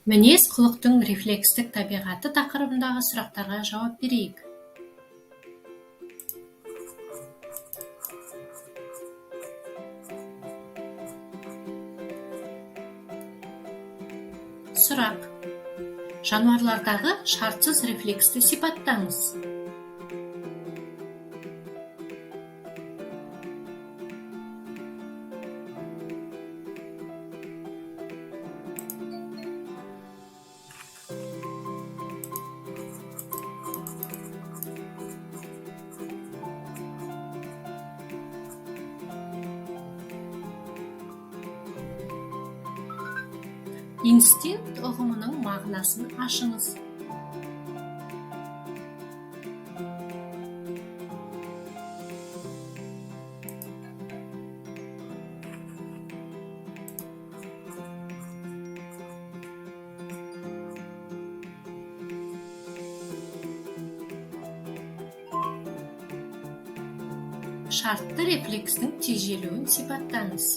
Мінез-құлықтың рефлекстік табиғаты тақырыбындағы сұрақтарға жауап берейік. Сұрақ. Жануарлардағы шартсыз рефлексті сипаттаңыз. Инстинкт ұғымының мағынасын ашыңыз. Шартты рефлекстің тежелуін сипаттаңыз.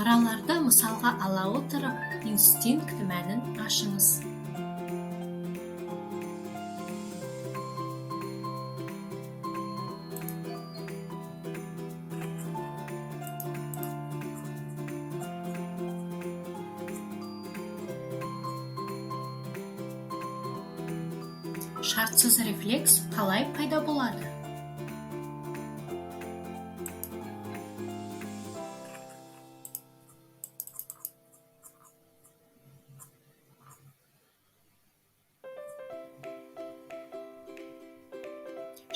Араларды мысалға ала отырып, инстинкт мәнін ашыңыз. Шартсыз рефлекс қалай пайда болады?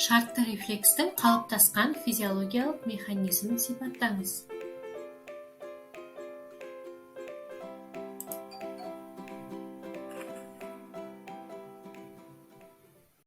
Шартты рефлекстің қалыптасқан физиологиялық механизмін сипаттаңыз.